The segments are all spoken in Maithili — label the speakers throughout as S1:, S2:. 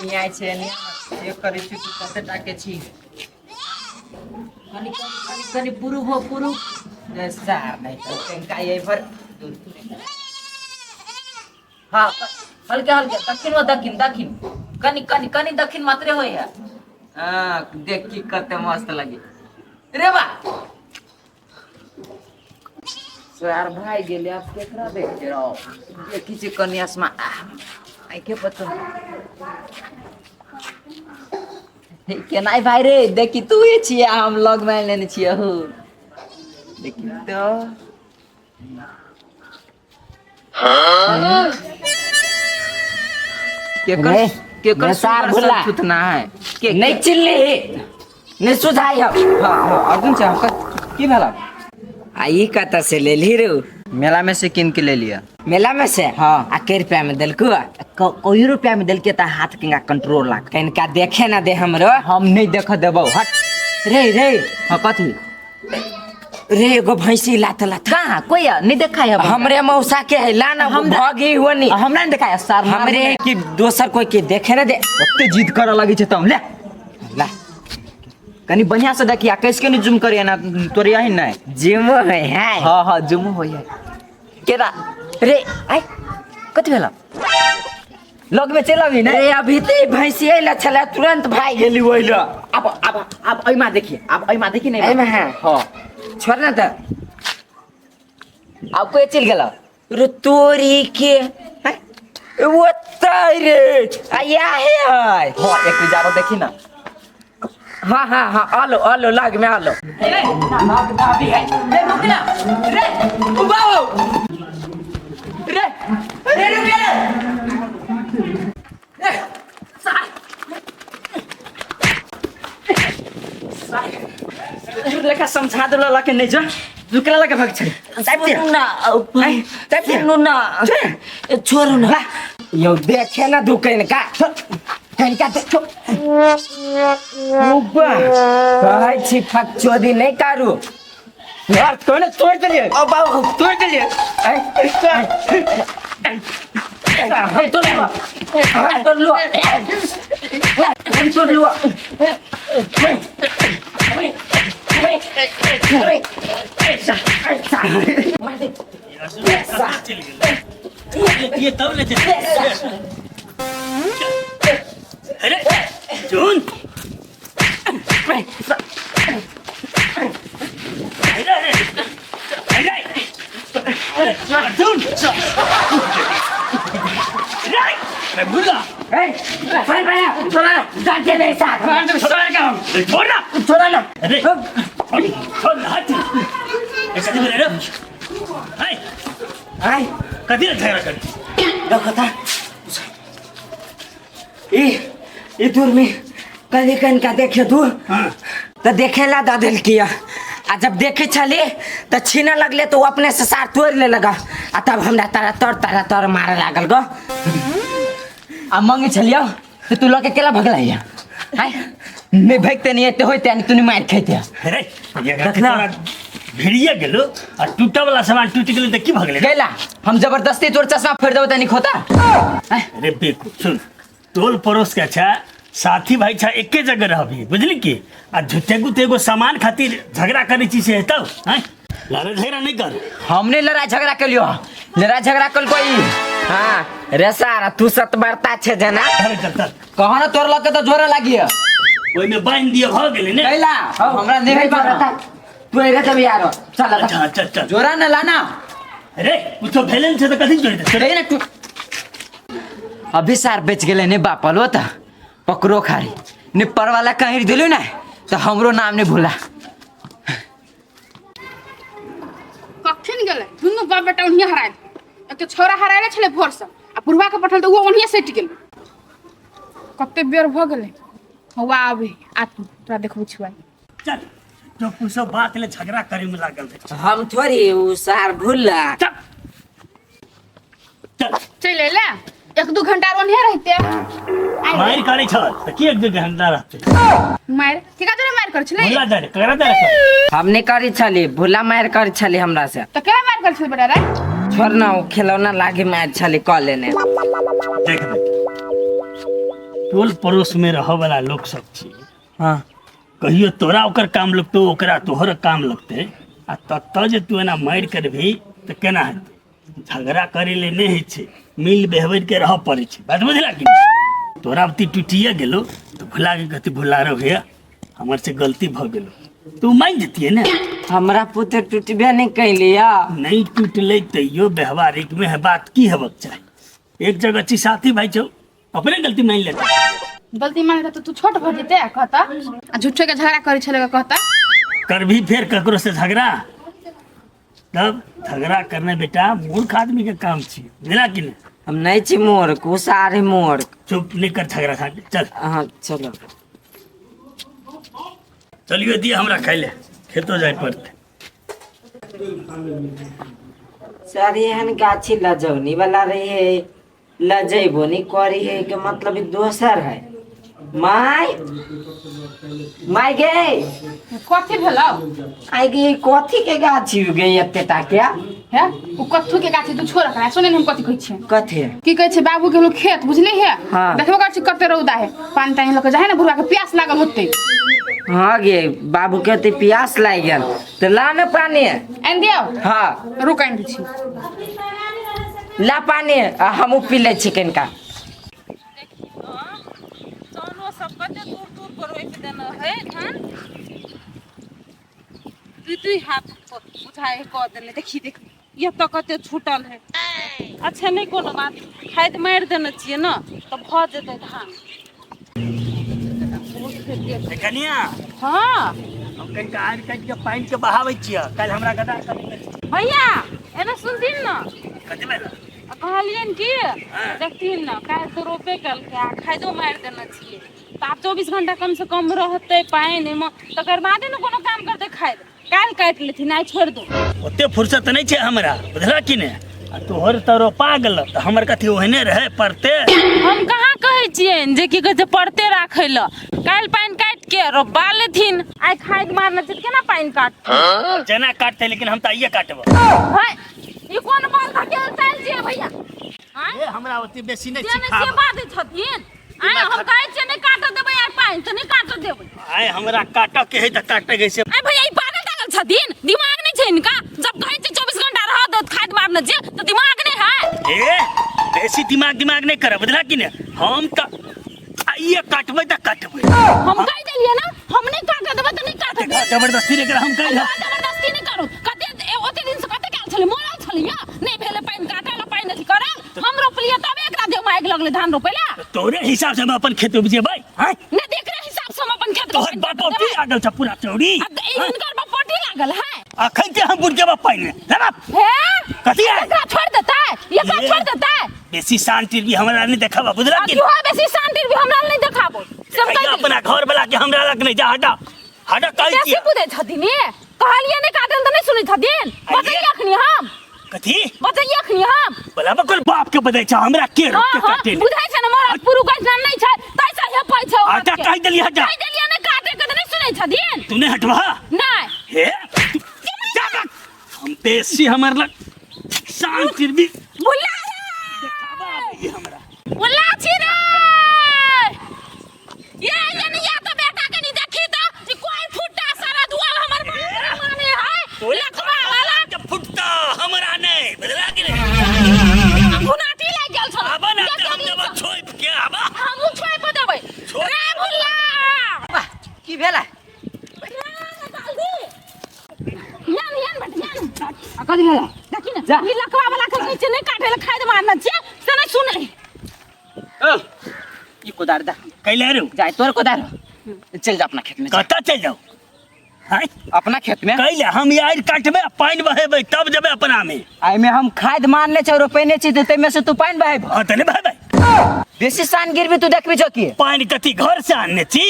S1: न्याय छै न्याय चेक करै छी तू कते टाके छी। कनि कनि कनि कनि पुरु हो पुरु सार नहीं तो टेंका ये भर दूर। हाँ, हल्के हल्के दक्षिण हो, दक्षिण दक्षिण, कनि कनि कनि दक्षिण मात्रे होय है। हाँ, देख की कते मस्त लगी रे बा। सर भाई गेले, आप केकरा देखते रहो? देखी छी कनि आसमा आंखे पतो केनाइ भाई रे। देखी तू ही छियै, हम लग में लेने छियै हो। देखी तो केकर
S2: रे,
S1: केकर
S2: रे सार
S1: सुंदर
S2: भुला।
S1: थुथना है के
S2: नहीं चिल्ली नहीं सुझाई हम।
S1: हाँ हाँ, अर्जुन से हमका की भेला?
S2: आ ई कतऽ से लेली रे?
S1: मेला में से कीन के ले लिया।
S2: मेला में से?
S1: हाँ।
S2: आ के रुपया में देलकू?
S1: कोई रुपया में देलके त हाथ के कंट्रोल लाग।
S2: कनिका देखे ना दे हमरो।
S1: हम नहीं देख देबौ, हट।
S2: रे रे।
S1: हाँ, कथी?
S2: रे, एगो भैंसी लात लात।
S1: कहाँ? कोई नहीं देखा है।
S2: हमरे मौसा के है, ला ना।
S1: हम
S2: भगी हुआ नहीं।
S1: हमरा नहीं देखा है सर।
S2: हमरे की दोसर कोई के देखे ना दे।
S1: ओते जिद करऽ लगी छै तम ले।
S2: ला।
S1: कनी बढ़िया से देखिया, कैस के नहीं जूम करिया ना तोरे यही नहीं।
S2: जिमो है है।
S1: हाँ हाँ, जूम होय है केरा रे। आई कथी भेला? लग में चल अभी।
S2: अरे अभी ते भैंसी अइला छला, तुरंत भाग गेली ओइला।
S1: अब अब अब एमा देखिए, अब एमा देखिए नहीं।
S2: एमा है।
S1: हाँ।
S2: छोड़ ना त।
S1: अब कोई चल गेला
S2: रे तोरी के हैं? वो रे आया है है।
S1: हाँ, एक बिजारो देखी ना।
S2: हाँ हाँ हाँ, आलो आलो, लाग में आलो।
S1: रे रुक ना रे, उबा हो रे रे, रुक रे रे सार सार लेखा समझा देला लके नहीं जा रुकला लके भाग छे।
S2: सुनू ना, सुनू ना, छोड़ू ना यो, देखे ना दुकन का कनिका देखो। उबा कहै छी फकचोदी नहीं करू।
S1: यार कोने तोड़ देलिए, तोड़ देलिए।
S2: हम तो लुआ, हम तो लुआ, हम तो लुआ।
S3: ये तब ले चल। अरे जून, अरे अरे अरे अर्जुन, अरे अरे बुला।
S2: ए भाई भाई, छोड़ा जाके नहीं साथ
S3: छोड़ ना।
S2: छोड़ा ना।
S3: अरे छोड़ छोड़, हट। ए कथी भेलै रे? हाय।
S2: आय।
S3: कथी रे झगड़ा कर?
S2: देखो ता, ई ई दूर में कली कन का देखे दूर।
S3: हाँ।
S2: तो देखेला द देलकिया, आ जब देखे छली तो छीने लगले, तो वो अपने से सार तोड़ ले लगा, आ तब हमरा तारा तर तारा तर मारे लागल गो।
S1: आ मंगे छलियो तो तू लके केला भगलाइया? हाय, नहीं भागते नहीं एते होते नहीं, तू नहीं मार खेते।
S3: अरे ये तोरा भिड़िया गेलो आ टूटा वाला सामान टूट गेलो त की भगले?
S1: गैला, हम जबरदस्ती तोर चश्मा फोड़ देबो त नहीं खोता।
S3: अरे बेकू, सुन, टोल पड़ोस के अच्छा साथी भाई छा, एके जगह रहबी, बुझली की? आ झूठे गुते एगो सामान खातिर झगड़ा करै छी से हेतौ? हैं, लड़ाई झगड़ा नहीं कर।
S1: हमने लड़ाई झगड़ा कर लियो, लड़ाई झगड़ा कर कोई।
S2: हाँ रे सारा, तू सतबरता छे जना।
S3: अरे चल चल।
S1: कहो ना, तोर लके तो जोरे लागी है।
S3: ओहिमे बांधि दियो, भ गेलै ने।
S1: गैला, हमरा नहीं
S2: नहीं
S1: बात।
S2: तू एरे तब यार चल।
S3: अच्छा, चल चल।
S1: जोरा न लाना।
S3: अरे कुछो भेले ने छै त कथी जोड़ि दे?
S1: रे ना तू अभी सार बेच गेले ने बापल हो त पकड़ो खारी ने परवाला कहीं दिलु ना तो हमरो नाम नहीं भूला।
S4: कखन गेलै दुनू बाप बेटा ओनिये हरायल। एक तऽ छौड़ा हरायले छलै भोरसँ, आ बुढ़वा के पठल तऽ ओहो ओनिये सटि गेलै। कते बेर भऽ गेलै, हौआ आबै आ तू तोरा देखबै छुआइ।
S3: चल, जो कुछो बात ले झगड़ा करे में लागल रहे।
S2: हम थोड़ी, उ सार भूला।
S3: चल चल।
S4: चलि अयलै, एक दू घंटा आर ओनिये रहिते।
S3: मारि करै छल त की एक दू घंटा रहतै?
S4: मारि केकरा जोरे मारि करै छलै?
S3: भुला दे रे, ककरा दे रे?
S2: हम नहीं करी छली, भूला मार करी छली हमरा से।
S4: तऽ केना मारि करै छलै बेटा रे?
S2: छोड़ ना, उ खिलौना लागी मार छली कऽ लेने।
S3: देख देख। टोल पड़ोस में रहऽ वाला लोक सब छी।
S2: हाँ।
S3: कहियो तोरा ओकर काम लगतौ, ओकरा तोहर काम लगतै, आ ततऽ जे तू एना मारि करबही तऽ केना हेतै? झगड़ा करै ले नहि होइ छै, मिल बेहबरि के रहऽ पड़ै छै। बात बुझला कि नहि? तोरा अवती टूटिए गेलो तऽ भुला के कहती भुला रहो भैया, हमर से गलती भऽ गेलो, तू मानि जतियै ने।
S2: हमरा पुते टूटबे नहि कैलिया।
S3: नहि टूटलै तैयो व्यवहारिक में बात की हेबक चाही? एक जगह छी, साथी भाई छौ, अपने गलती मान लेता।
S4: गलती मान लेता तो तू छोट भऽ जेते आ कहता आ झूठे के झगड़ा करै छलै कहता।
S3: करभी फेर ककरो से झगड़ा? तब झगड़ा करना बेटा मूर्ख आदमी के काम छी, बुझला कि नहीं?
S2: हम नहीं छी मूर्ख, ओ सारे मूर्ख।
S3: चुप, नहीं कर झगड़ा साथे, चल।
S2: हाँ चलो।
S3: चलियो दिए हमरा खाइ ले, खेतो जाय पड़ते।
S2: सर एहन गाछी लजौनी वाला रही है, लजैबो नहीं करी है के मतलब ई दोसर है। माय माय गे।
S4: कथी भेलौ?
S2: आई गे, कथी के गाछी गे एते टा के?
S4: हे ओ कत्थू के गाछी, तू छोड़ एकरा, सुने हम कथी कहै छियै।
S2: कथी?
S4: की कहै छै बाबू गेलो खेत, बुझली हे?
S2: हाँ।
S4: देखबो करै छी कते रौदा है, पानि तानि लऽ के जाइ ने, बुढ़वा के प्यास लागल होतै।
S2: हाँ गे, बाबू के ओते प्यास लागि गेल तऽ ला ने पानी।
S4: आनि दियौ?
S2: हाँ।
S4: रुक, आनि दै छी।
S2: ला पानी आ हमहूँ पी लै छी कनिका।
S5: चाउनो सब कते दूर दूर पर रोपि देने है धान, दुई दुई हाथ उठाए कऽ देने। देखी देखी, एतऽ कते छूटल है। अच्छा नहि कोनो बात, खाद मारि देने छियै ने तऽ भऽ जेतै धान।
S3: कनिया।
S5: हाँ।
S3: हम कनिका आड़ि काटि के पानि के बहाबै छियै, काल्हि हमरा गदा करै।
S5: भैया एना सुनथिन ने।
S3: कथी भेल?
S5: आ कहलियनि कि देखथिन ने, काल्हि तऽ रोपे केलकै आ खादो मारि देने छियै, तऽ आब 24 घंटा कमसँ कम रहतै पानि एहिमे, तकर बादे ने कोनो काम करतै। खाद काल्हि काटि लेथिन, आइ छोड़ि दो।
S3: ओते फुर्सत नहि छै हमरा, बुझला कि नहि? आ तोहर तऽ रोपा गेल तऽ हमर कथी ओहने रहै पड़ते?
S5: हम कहाँ कहै छियनि जे की कहै छै पड़ते राखै लए। काल्हि पानि काटि के रोपा लेथिन, आइ खाद मारने छै तऽ केना पानि काटथिन?
S3: जेना काटतै, लेकिन हम तऽ आइए काटब।
S5: है ई कोन बाल धकेल चालि छियै भैया? आँय?
S3: ए, हमरा ओते बेसी नहि
S5: जे नहि
S3: सिखाब।
S5: सेवा दै छथिन। आँय, हम कहै छियै नहि काटऽ देबै आइ पानि तऽ नहि काटऽ देबै।
S3: आइ हमरा काटऽ के है तऽ काटऽ के से।
S5: आइ भैया ई पागल तागल छथिन, दिमाग नहि छै हिनका? जब कहै छियै 24 घंटा रहऽ दत खाद मारने छियै तऽ दिमाग नहि है?
S3: ए, बेसी दिमाग दिमाग नहि करब, बुझला कि नहि? हम तऽ आइए काटबै तऽ काटबै।
S5: हम कहि देलियै ने, हम नहि काटऽ देबै तऽ नहि काटऽ देबै।
S3: जबरदस्ती नहि कर, हम कहि।
S5: जबरदस्ती नहि करू। कते ओते दिन से कते काल छलै, मरल छलै, नहि भेलै पानि काटल, पानि अथी करल। हम रोपलियै तबे एकरा देहमे आगि लगलै धान रोपै लए।
S3: तोरे हिसाब से हम अपन खेत उपजेबै? आँय?
S5: नहि, एकरे हिसाब से हम अपन खेत
S3: तोहर बाप की लागल छ पूरा चौड़ी?
S5: आ ई हिनकर बाप पोटी लागल है।
S3: अखन के हम बुढ़ पानि में लेबा।
S5: हे
S3: कथी है?
S5: एकरा छोड़ देतै, एकरा
S3: ये।
S5: छोड़ देतै।
S3: बेसी शांति भी हमरा नहीं देखाबा, बुझला कि?
S5: क्यों बेसी शांति भी हमरा नहीं देखाबो, सब कहि
S3: भैया अपना घर वाला के हमरा लग नहीं जा। हटा हटा कहै
S5: बेसी
S3: छियै।
S5: बुझै छथिन, ये कहलियै नहि काटल तऽ नहि सुनै छथिन। बतैयै अखनी हम।
S3: कथी?
S5: बतैयै अखनी हम।
S3: बोला बकल बाप के बदै छ, हमरा के रोक के
S5: हाँ, हाँ,
S3: काटे?
S5: बुझै छै ने मरद पुरुख ऐसन नहि छै, तै से हेपै छै औरत
S3: हटा
S5: के।
S3: कहि देलियै, हटा।
S5: कहि देलियै नहि काटे के तऽ नहि सुनै छथिन।
S3: तू नहीं हटबा?
S5: नहि।
S3: हे तू जा जा। हम बेसी हमर लग शांति भी
S5: बुला
S3: देखाबा आबै हमरा।
S5: बुला छी रे ये ये नहीं या तो बेटा के नहीं देखी तो ई कोई फुट्टा सारा धुआ हमर बाप माने है लखवा वाला
S3: के फुटता हमरा नहीं, बुझला कि नहीं?
S5: घुनाटी लागि गेल छल।
S3: आबा ना ते हम देबा छोइप के आबा।
S5: हमहूँ छोड़ि देबै रे भुल्ला।
S1: वाह, की भेला?
S5: यान यान बेटा यान।
S4: आ कथी भेला?
S5: देखी ने, ई लकवा वाला के नीचे नहीं काटे ले खाद मारना छियै से नहीं सुनै।
S1: ओ, ई कोदार दा।
S3: कैले रे?
S1: जाय तोर कोदार, चल जा अपना खेत में जा।
S3: कतऽ चलि जाउ? हैं?
S1: अपना खेत में।
S3: कैले हम यार काटबै आ पानि बहेबै तब जेबै अपना में।
S2: एहिमे हम खाद मारने छै, रोपेने छी, तऽ ताहिमे से तू पानि बहेब?
S3: हाँ तऽ नहि बहेबै।
S2: बेसी सान गिरबी तू देखबी छौ की?
S3: पानि कथी घर से आनने छी?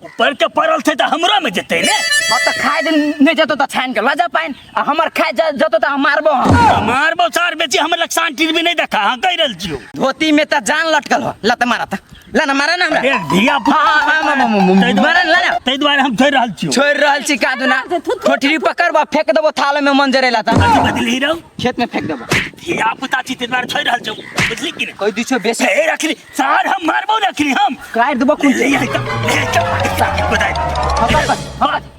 S3: ऊपर के पड़ल छै तऽ हमरो में जेतै ने।
S1: हाँ तो खाए नहीं जतो तो छान के ल जा पाइन, आ हमर खाए जतो तो हम मारबो। हम
S3: मारबो सार बेची, हमर लग शांति भी नहीं देखा। हाँ कहि रहल छियौ।
S1: धोती में त जान लटकल हो, लत मारत ला ना, मारा ना हमरा।
S3: ए धिया पुता।
S1: हाँ, हाँ, हाँ, हाँ, हाँ,
S3: ताहि दुआरे-
S1: मारा ना, ला ना।
S3: ताहि दुआरे हम छोड़ि रहल छियौ।
S1: छोड़ रहल छी का दुना कोठरी पकड़बो, फेंक देबो थाल में मंजरेला त।
S3: कथी बदली रहो?
S1: खेत में फेंक देबो।
S3: धिया पुता छी ताहि दुआरे छोड़ि रहल छियौ, बुझली कि नहि?
S1: कहि दै छौ बेसी।
S3: ए रखली सार, हम मारबो रखली हम।
S1: काटि देबो कुन।
S3: ले आइ त, ले आइ त, कुदाइ।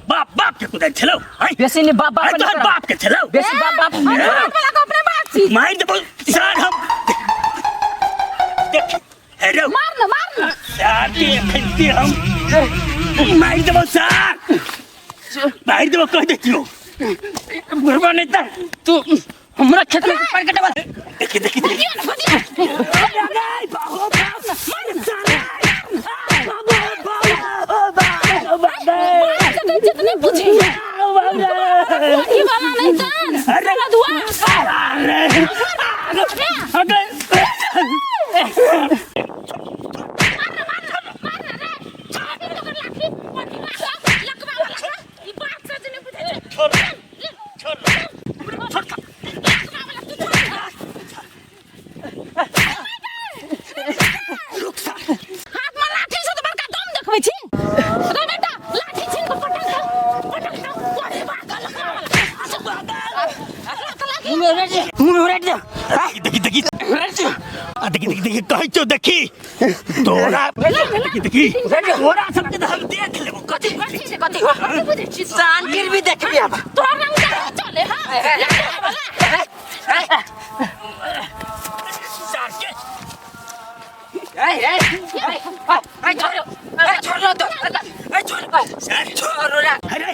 S3: बाप बाप के कुदाइ छलौ आइ।
S1: बेसी नहीं बाप बाप
S3: आइ तोहर बाप के छलौ।
S1: बेसी बाप बाप
S4: अरे बाप वाला के अपने बात छी।
S3: मारि देबो सार हम। देख हेलो।
S4: मार ना, मार ना।
S3: सार के एखन हम मारि देबो सार, मारि देबो कहि दै छियौ।
S1: बुढ़बा नहीं त तू हमरा खेत में पानि कटबा।
S3: देखी देखी देखी।
S5: जितने बुझी वाला नहीं जान अरे दुआ। हाथ में लाठी से तो बड़का दम देखबै छी रे बेटा, लाठी छीन के पटक दो, पटक दो। बड़ी बात लकड़ा वाला।
S1: मुंह उड़ाट दे।
S3: देखी देखी आ देखी देखी देखी, कहै छौ देखी तोरा, देखी देखी तोरा सबके तऽ हम देख लेबो। कथी
S1: कथी कथी हो शांतिर भी देखबी अब।
S5: तोहर रंग चले। हां लकड़ा वाला।
S3: सार के।
S1: ए ए ए छोड़, ए छोड़ तो, ए छोड़, छोड़ रे।
S3: अरे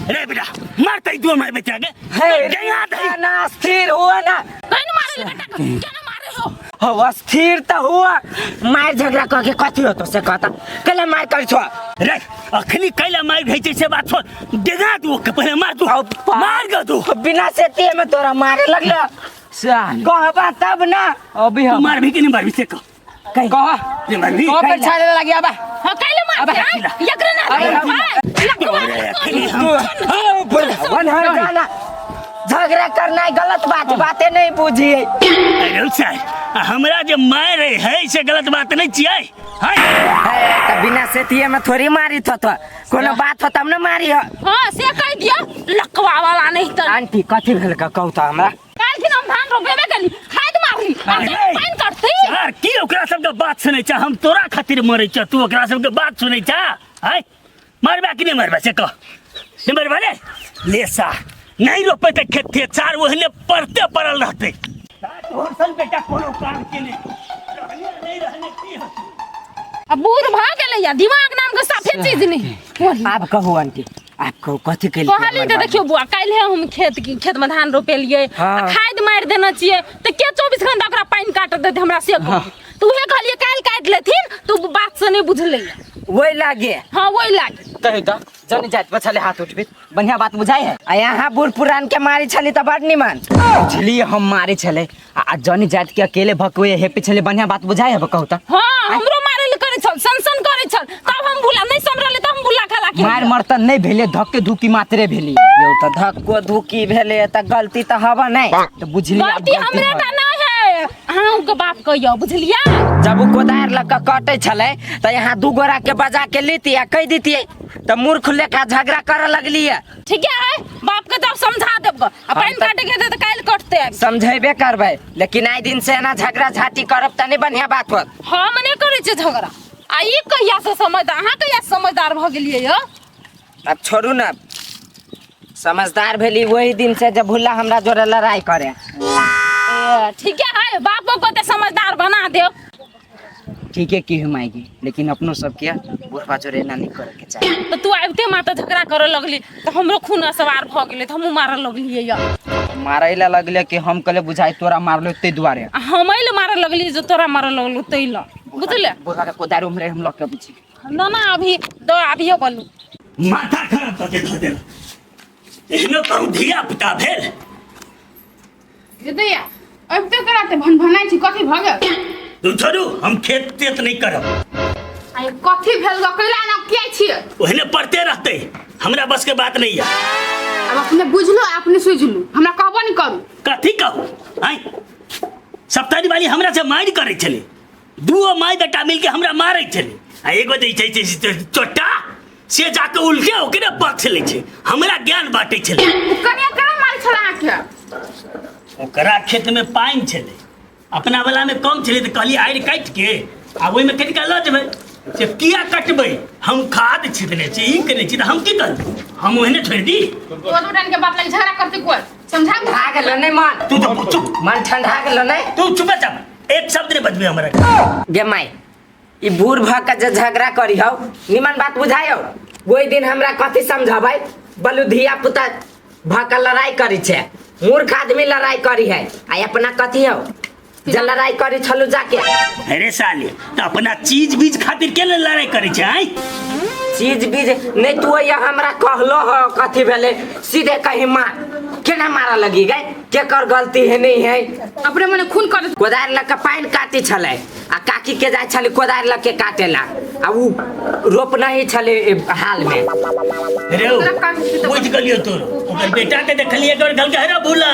S3: अरे बेटा, मारतै दो मार बेटा के।
S2: हे
S3: गया दही।
S2: ना स्थिर हुआ ना।
S5: कहीं ना मारे बेटा के, क्या ना मारे हो?
S2: हो स्थिर त हुआ, मार झगड़ा करके कथी होतो से कहता कला मार कर छो।
S3: रे अखनी कैला मार भई छै से बात छोड़, डेगा तू के पहले मार तू।
S2: अब
S3: मार ग तू।
S2: बिना सेती में तोरा मारे लगलो।
S1: शान
S2: कहबा तब ना।
S1: अभी
S3: तू
S1: हम
S3: मारबी कि नहीं मारबी से कह।
S2: कह
S3: रे मारबी।
S1: कह पर छाड़े लगी आबा।
S5: हां कैले मारते हैं एकरे ना
S3: अरे अखनी हम
S2: वन हर जाना झगड़ा करना गलत बात, बातें नहीं बुझिए।
S3: अरे सर हमरा जे मारे है से गलत बात नहीं छियै। हाय
S2: त बिना सेतिये में थोड़ी मारी थो तो कोनो बात हो तब न मारी हो।
S5: हां से कह दिया लकवा वाला नहीं त।
S2: आंटी कथी भेल का कहू त हमरा?
S5: काल दिन हम धान रोपेबे कली, खाद मारली आ पानि कटतै।
S3: यार की ओकरा सबके बात सुनै छ? हम तोरा खातिर मरै छ, तू ओकरा सबके बात सुनै छ? हाय मारबा कि नहीं मारबा से कह। नहीं मारबा ले ले सा नहीं रोपे त खेत थे चार ओहने पड़ते पड़ल रहते। तोहर सन बेटा कोनो काम के नहीं रहने नहीं रहने की होतै।
S5: अब बूढ़ भ गेलै या दिमाग नाम के साफे चीज नहीं।
S2: आप कहू आंटी, आप कहू कथी केली?
S5: कहली तऽ देखियौ बुआ, काल्हि हम खेत खेत में धान रोपेलियै।
S2: हाँ।
S5: आ खाद मारि देने छियै तऽ के 24 घंटा ओकरा पानि काटत देतै हमरा से कहू। तऽ उहे कहलियै काल्हि काटि लेथिन, तऽ ओ बात से नहि बुझलैया।
S2: वही लागे।
S5: हाँ वही लागे।
S1: कही त जनी जात पछले हाथ उठबे बढ़िया बात बुझाई है।
S2: आ यहाँ बूढ़ पुरान के मारी छली त बड़ निमन।
S1: बुझलिए हम मारे छले आ जनी जात के अकेले भकवे हे पिछले बढ़िया बात बुझाई है कहू त।
S5: हाँ हमरो मारे ले करै छल, सनसन करै छल, तब हम भूला नहीं समरले तब हम भूला खला के
S1: मार मरतन नहीं भेले, धक्के धुकी मात्रे भेली।
S2: यौ त धक्को धुकी भेले त गलती त हवा नहीं।
S1: त बुझलिए आब
S5: गलती हमरे टा नहीं है, अहाँ के बाप कहियो बुझलिए।
S2: जब उ कोदार लग के कटे छले त यहाँ दू गोरा के बजा के लेती आ कह देती त मूर्ख लेखा झगड़ा करे लगली है।
S5: ठीक है बाप के तब समझा देब, आ पानि काटे के त काल्हि कटते।
S2: समझेबे करबै, लेकिन आइ दिन से एना झगड़ा झाटी करब त नहीं बढ़िया बात होत।
S5: हम नहीं करै छियै झगड़ा। आ ई कहिया से समझदार, अहाँ कहिया से समझदार भ गेलियै यौ?
S2: अब छोड़ू ना, समझदार भेली वही दिन से जब भुल्ला हमरा जोरे लड़ाई करे।
S5: ठीक है बापो को त समझदार बना देब।
S1: ठीक है की हम आएगी, लेकिन अपनो सबके बुढ़वा जोरे एना नहीं करे के चाही।
S5: त तू आबिते माता झगड़ा करे लगली त हमरो खून सवार भ गेलै त हमहूँ मारऽ लगलियै यौ।
S1: मारै ला लगले कि हम कहले बुझाई तोरा मारलो ते दुआरे।
S5: आ हम एहि लए मारऽ लगलियै जे तोरा मारऽ लगलू तै लए, बुझले?
S1: बुढ़वा के कोदारि उम्हरे हम लऽ के अबै छी।
S5: ना ना अभी दो अभियो बोलू।
S3: माथा खराब कऽ के धऽ देल, एहनो कहूँ धिया पुता भेल।
S4: दैया अबिते कराते भन भनाइ छी, कथी भऽ गेल?
S3: तू छोड़ू, हम खेत तेत नहीं करब।
S4: आ कथी भेल गो कैला ना किया छियै?
S3: ओहने पढ़ते रहते, हमरा बस के बात नहीं है।
S4: अब अपने बुझलो अपने सुझलू, हमरा कहबो नहीं करू।
S3: कथी कहू? आय सप्ताही वाली हमरा से मारि करै छलै, दूओ माय बेटा मिलके हमरा मारै छलै, आ एगो जे छै से चोटा से जाके उल्टे ओकरे पक्ष लै छै, हमरा ज्ञान बाँटै छलै।
S4: उ कनिया केना मारै छला अहाँके?
S3: ओकरा खेत में पानि छलै, अपना वाला में कम छलै, तऽ कहलियै आड़ि काटि के आ ओहिमे कनिका लऽ जेबै। से किया कटबै, हम खाद छिटने छी, ई केने छी, तऽ हम की करू, हम ओहने छोड़ि दी?
S4: तो दू के बात लगे झगड़ा करते कोई समझा
S2: ठंडा गेलो नहीं मन?
S3: तू तो चुप।
S2: मन ठंडा गेलो नहीं?
S3: तू चुप चाप, एक शब्द नहीं बजबे हमरा।
S2: गे माई, ई बूढ़ भ के जे झगड़ा करी हौ, निमन बात बुझायो। ओहि दिन हमरा कथी समझाबै, बोलू धिया पुता भ के लड़ाई करी छे, मूर्ख आदमी लड़ाई करी है, आ अपना कथी हौ जे लड़ाई करी छलू जाके?
S3: अरे साले, तो अपना चीज बीज खातिर के लड़ाई करै छै? आँय
S2: चीज बीज नहीं, तू ये हमरा कहलो हो कथी भेले, सीधे कही मार केना मारा लगी गए, केकर गलती है नहीं है?
S4: अपने मने खून कर।
S2: कोदारि लऽ के पानि काटे छलै आ काकी के जाइ छलै कोदारि लऽ के काटे ला, आ उ रोप नहीं छलै हाल में।
S3: रे बुझ गेलियो तोरो, ओकर बेटा के देखलिए कर कहलकै हे रे भूला,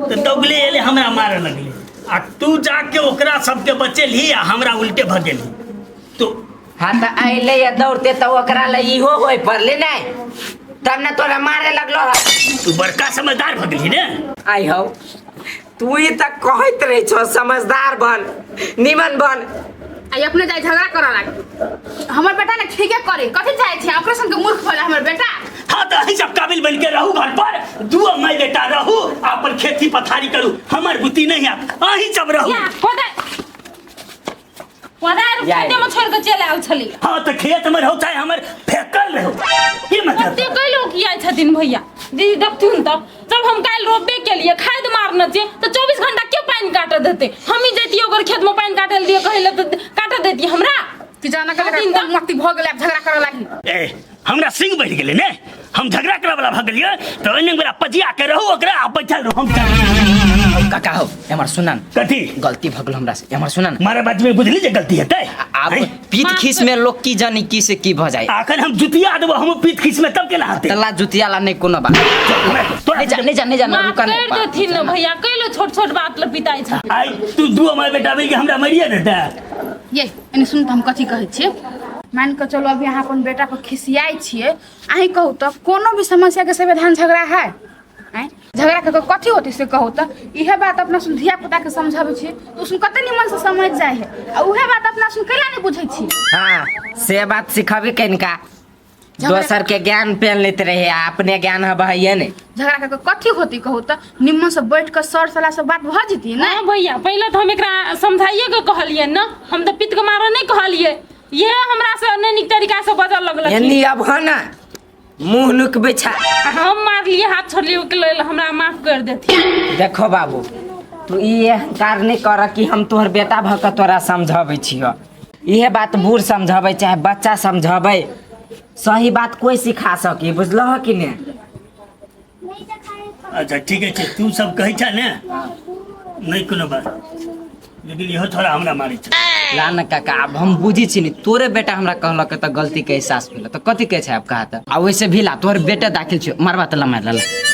S3: तऽ दौगले एले हमरा मारे लगले, आ तू जाके ओकरा सबके बचेलही आ हमरा उल्टे भगेलही तो।
S2: हाँ तऽ अइले या दौड़ते तऽ ओकरा लए इहो होय पड़ले नहीं, तब ने तोरा मारे लगलो है।
S3: तू बड़का समझदार भऽ गेलही ने।
S2: आई हौ, तू ही तक कहैत रहे छो समझदार बन, निमन बन।
S4: आ अपने जाय झगड़ा करऽ लागी। हमर बेटा ने ठीके करे, कथी चाहे छी ओकरे संग मूर्ख भऽ जाय हमर बेटा?
S3: हाँ तऽ अहीं सब काबिल बन के रहू, घर पर दू माय बेटा रहू, अपन खेती पथारी करू, हमर बुद्धि नहीं है, अहीं सब रहू।
S5: या कोदारि कोदारि
S2: या।
S5: खेते में छोड़ के चलि आयल छली।
S3: हाँ तऽ खेत में रहू चाहे हमर फेकल रहू, की मतलब?
S5: कते कैलो किया छथिन भैया दीदी देखथिन तऽ जब हम काल्हि रोपबे केलिए खाद मारने छियै तऽ 24 घंटा के पानि काटऽ देतै? हमही जैतियै ओकर खेत में पानि काटै लए दियै कहै लए तऽ काटऽ देतियै हमरा?
S4: कि जाना कर
S5: छथिन तऽ।
S4: मती भऽ गेलै, आब झगड़ा करऽ लागी।
S3: ए हमरा सिंह बढ़ि गेलै ने, हम झगड़ा करऽ वाला भऽ गेलियै, तऽ ओहिने बड़ा पजिया के रहू ओकरा आ बैठल रहू, हम चल।
S1: काका हो, एमहर सुनन।
S3: कथी?
S1: गलती भऽ गेल हमरा से, एमहर सुनन।
S3: मारे बात में बुझली जे गलती हेतै।
S1: आब
S3: हैं?
S1: पीत खीस में लोग की जानी की से की भऽ जाए।
S3: आखन हम जुतिया देबो, हम पीत खीस में तब केना हेतै?
S1: तला जुतिया ला नहीं कोनो बात।
S3: तोरा
S1: नहीं जा, नहीं जा, नहीं जा,
S5: माफ
S1: रुका नहीं।
S5: कर देथिन ने भैया, कैलो छोट छोट बात ल पिताइ छै।
S3: आई तू दू हमारे बेटा मिल के हमरा मरिए देता।
S4: ये एने सुन तऽ हम कथी कहै छियै, मान कऽ चलू अभी अहाँ अपन बेटा पर खिसियाइ छियै, अहीं कहू तऽ कोनो भी समस्या के समाधान झगड़ा है? आँय झगड़ा कऽ के कथी होतै से कहू तऽ? इहे बात अपना सुन धिया पुता के समझाबै छियै तऽ ओ सुन कते निमन से समझ जाइ है, आ उहे बात अपना सुन कैला नहि बुझै छियै?
S2: हाँ से बात सिखबी कनिका, दोसर के ज्ञान पेन लेते रहे आ अपने ज्ञान हब है ने।
S4: झगड़ा कऽ के कथी होतै कहू तऽ? निमन से बैठ कऽ सर सलाह से बात भऽ जेतै ने।
S5: हाँ भैया, पहिले तऽ हम एकरा समझाइए के कहलियै ने, हम तऽ पीत के मारऽ नहि कहलियै, ये हमरा से नहि नीक तरीका से बजऽ लगलखिन।
S2: एनी अब हो ना मुंह नुकबै छा।
S5: आ हम मारलियै, हाथ छोड़लियै, ओहिके लेल हमरा माफ कर देथिन।
S2: देखो बाबू, तू ई अहंकार नहीं कर कि हम तोहर बेटा भऽ के तोरा समझाबै छियौ। इहे बात बूढ़ समझाबै चाहे बच्चा समझाबै, सही बात कोई सिखा सकी, बुझलहो कि ने?
S3: अच्छा ठीक है, तू सब कहै छ ने, नहीं कोनो बात, लेकिन इहो थोड़ा हमरा मारै छै।
S1: ला न काका, आब हम बुझी छी नी, तोरे बेटा हमरा कहलक तऽ गलती के एहसास भेल, तऽ कथी कहै छै आब कहा तऽ? आ वैसे भी ला तोहर बेटा दाखिल छै, मारबा तऽ ला मार ला,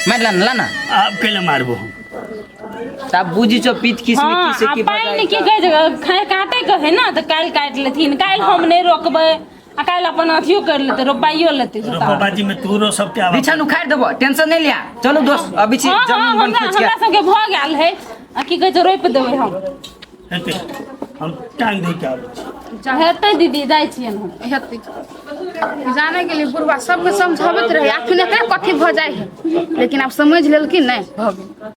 S1: मार ला न, ला ना।
S3: आब कैला मारबो हम?
S1: तब बुझी छौ पीत खीस में
S5: हाँ
S1: की से
S5: आ
S1: की
S5: पानि की कहै छै, खाय काटे के है ना, तऽ काल्हि काटि लेथिन, काल्हि हम नहि रोकबै, आ काल्हि अपन अथियो कर लेतै, रोपाइयो लेतै जोता।
S3: रोपाबाजी में तोरो सबके आब
S1: बिछान उखाड़ देबो, टेंशन नहीं लिया, चलो दोस्त अभी छी
S5: हाँ हाँ
S1: जमीन बन
S5: हमरा
S1: खोज के
S5: हमरा सबके भऽ गेल है, आ की कहै छै रोपि देबै हम।
S3: हेतै, हम टांग धोइ के आबै छी।
S5: हेतै दीदी, जाइ छियनि हम।
S4: हेतै जाने के लिए बुढ़वा सबके समझाबैत रहे, आखिर एकरा कथी भऽ जाइ है, लेकिन आब समझ लेलखिन नहि भऽ गेल।